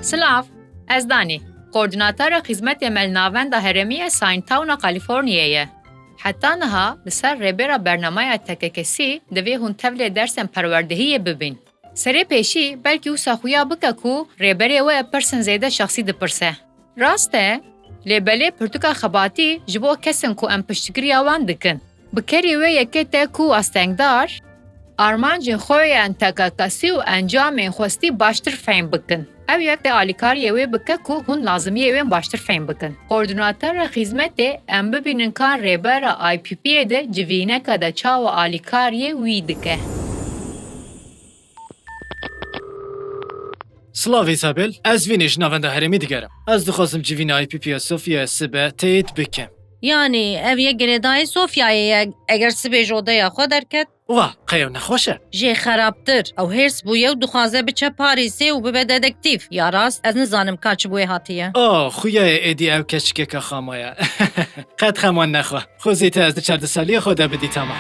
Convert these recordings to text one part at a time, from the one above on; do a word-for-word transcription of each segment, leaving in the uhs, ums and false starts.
Silav, ez Danî, koordînatora Xizmetê me li Navenda Herêmî ya Saintowna Kalîforniyê ye. Heta niha li ser rêbera bernameya T K K C divê hûn tevlê dersên perwerdehiyê bibîn. Serê pêşî belkî wisa xuya bike ku rêberê we pirsên zêde şexsî dipirse. Rast e, lê belê pirtûka xebatî ji bo kesên ku em piştgiriya wan dikin. Bi kerê wê yekê te ku astengdar, armancên xwe yên T K K C û encamên xwestî baştir fehm bikin. Ew yek dê alîkariyê wê bike ku hûn lazimiyê wê baştir fehm bikin. Koordînatora xizmetê em bibînin ka rêbera I P P'ê de civîneke de çawa alîkariyê wî dike. Silav Îsabel, ez Vînî ji Navenda Herêmî digerim. Ez dixwazim civîna I P P ya Sofyayê sibe teyîd bikim. Yanî ev yek girêdayî Sofyayê ye, eger sibê ji odeya xwe derket? Wa, qey ew nexweş e? Jê xerabtir. Ew hêrs bûye û dixwaze biçe Parîsê û bibe dedektîf. Ya rast, ez nizanim ka çi bi wê hatiye. Oh, xuya ye êdî ew keçikeke xama ye. Qet xeman nexwe. Xwezî te ez di çardeh saliyê xwe de bidîtama.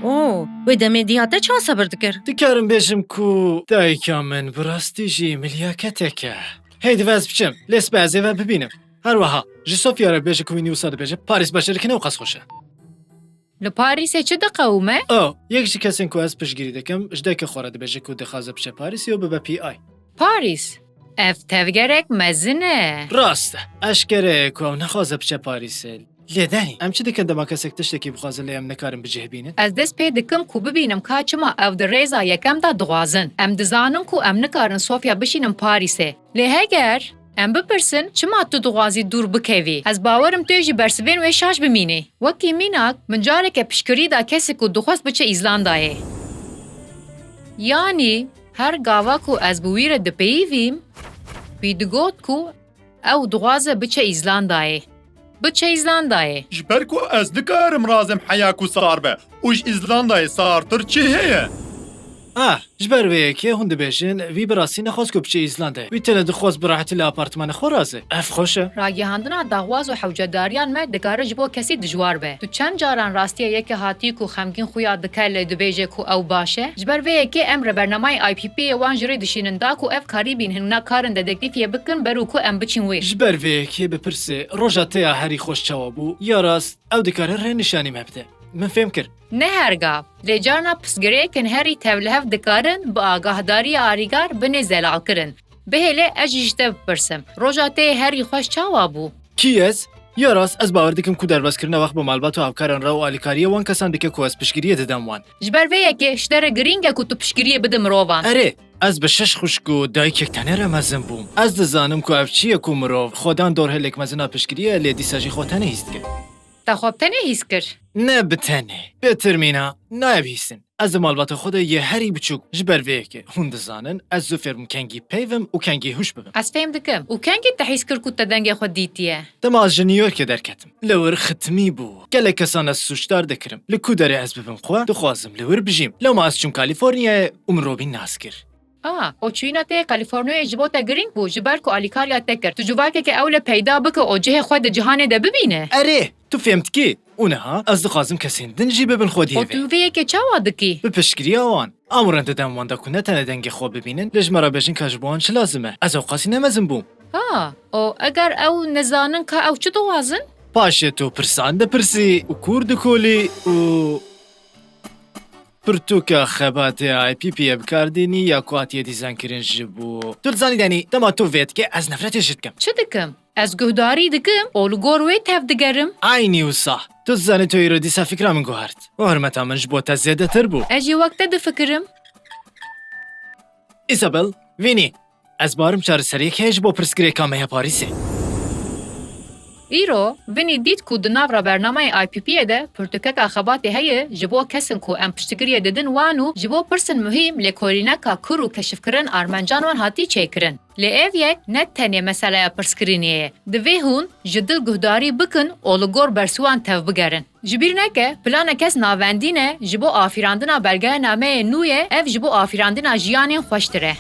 Oh, wê demê diya te çawa sebir dikir? Dikarim bêjim ku dayika min bi rastî jî milyaketek e. Hey, divê ez biçim. Lê sibe ez ê ve bibînim. Her wiha, ji Sofya re bêje ku wî nî wisa dibêje, Parîs bajarek ne û qas xweş e. Li Parîsê çi diqewime? Oh, yek ji kesên ku ez piştgirî dikim, ji dayika xwe re dibêje ku dixwaze biçe Parîsê û bibe P I. Parîs? Ev tevgerek mezin e. Rast e. Eşkere ye ku ew nexwaze biçe Parîsê. Lê Danî, em çi dikin dema kesek tiştekî bixwaze lê em nikarin bi cih bînin? Ez dest pê dikim ku bibînim ka çima ew di rêza yekem de dixwazin. Em dizanin ku em nikarin Sofya bişînin Parîsê. Lê heger em bipirsin, çima tu dixwazî dûr bikevî? Ez bawerim tu yê jî bersivên wê şaş bimînî. Wekî mînak, min careke piştgirî da kesê ku dixwest biçe Îzlandayê. Yanî, her gava ku ez bi wî re dipeyivîm, wî digot ku ew dixwaze biçe Îzlandayê. Biçe Îzlandayê. Ji ber ku ez nikarim razim heya ku sar be û ji Îzlandayê sartir çi heye? Ah, ji ber vê yekê hûn dibêjin, wî bi rastî nexwest ku biçe Îzlandayê. Wî tenê dixwest bi rehetî li apartmana xwe raze. Ev xweş e. Ragihandina daxwaz û hewcedariyan me dikare ji bo kesî dijwar be. Tu çend caran rastiya yekê hatî ku xemgîn xuya dike lê dibêje ku ew baş e? Ji ber vê yekê em rêbernameyê I P P yê wan ji rê dişînin da ku ev karî bîn hin nikarin dedektîfiyê bikin ber û ku em biçin wê. Ji ber vê yekê bipirsê, roja te ya herî xweş çawa bû? Ya rast, ew dikare rê nîşanî me bide. Min fêm kir. Ne her gav, lê carna pirsgirêkên herî tevlihev dikarin bi agahdariya arîgar binê zelalkirin. Bihêle ez jî ji te bipirsim, roja te yê herî xweş çawa bû? Kî ez? Ya rast, ez bawer dikim ku derbazkirina wext bi malbat û hevkaran re û alîkariyê wan kesan dike ku ez piştgiriyê didim wan. Ji ber vê yekê ji te re girîng e ku tu piştgiriyê bide mirovan. Erê, ez bi şeş xwişk û dayikek tenê re mezin bûm. Ez dizanim ku ev çi ye ku mirov xwedan dorhêlek mezin a piştgiriyê ye, lê dîsa jî xwe tenê hîs dike. Te xwe bi tenê hîs kir? Ne bi tenê. Bêtir mîna, nayê bihîstin. Ez di malbata xwe de yê herî biçûk. Ji ber vê yekê, hûn dizanin, ez zû fêr bûm kengî peyvim û kengî hûş bibim. Ez fêm dikim. Û kengî te hîs kir ku te dengê xwe dîtiye? Dema ez ji New Yorkê derketim. Li wir xitimî bû. Gelek kesan ez sûcdar dikirim. Li ku derê ez bibim xwe, dixwazim li wir bijîm. Lewma ez çûm Kalîforniyayê û min Robîn nas kir. A, û çûyîna te yê Kalîforniyayê ji bo te girîng bû, ji ber ku alîkariya te kir. Tu civakeke ewle peyda bike û cihê xwe di cihanê de bibîne. Erê, tu fêm dikî. Û niha ez dixwazim kesên din jî bibin xwediyê vê. Û tu vê yekê çawa dikî? Bi piştgiriya wan. Em rindidem wan da ku ne tenê dengê xwe bibînin, lê ji me re bêjin ka ji bo wan çi lazim e. Ez ewqasî ne mezin bûm. Ha, û eger ew nizanin ka ew çi dixwazin? Paşê tu pirsan dipirsî û kûr dikolî û pirtûka xebatê I P P yê bi kar dînî ya ku hatiye dîzaynkirin ji bo. Tu dizanî Danî, dema tu vê dikî, ez nefretê ji dikim. Çi dikim? Ez guhdarî dikim û li gor wê tev digerim. Eynî wisa. Tu dizanî tu îro dîsa fikra min guhart. Û hurmeta min ji bo te zêdetir bû. Ez jî wek te difikirim. Îsabel, Vînî, ez barim çareseriyek heye ji bo pirsgirêka me ya Parîsê. Îro, Vînî dît ku di nav rabernameya I P P'ê de pirtûkeka xebatê heye ji bo kesên ku em piştgiriyê didin wan û ji bo pirsên muhîm lêkolîneka kûr û keşifkirin armancan wan hatî çêkirin. Lê ev yek ne tenê meseleya pirsgirînê ye. Divê hûn ji dil guhdarî bikin û li gor bersivan tevbigerin. Ji bîr neke, plana kes navendî ne, ji bo afirandina belgeya nameyê nû ye, ev ji bo afirandina jiyanên xweştir e.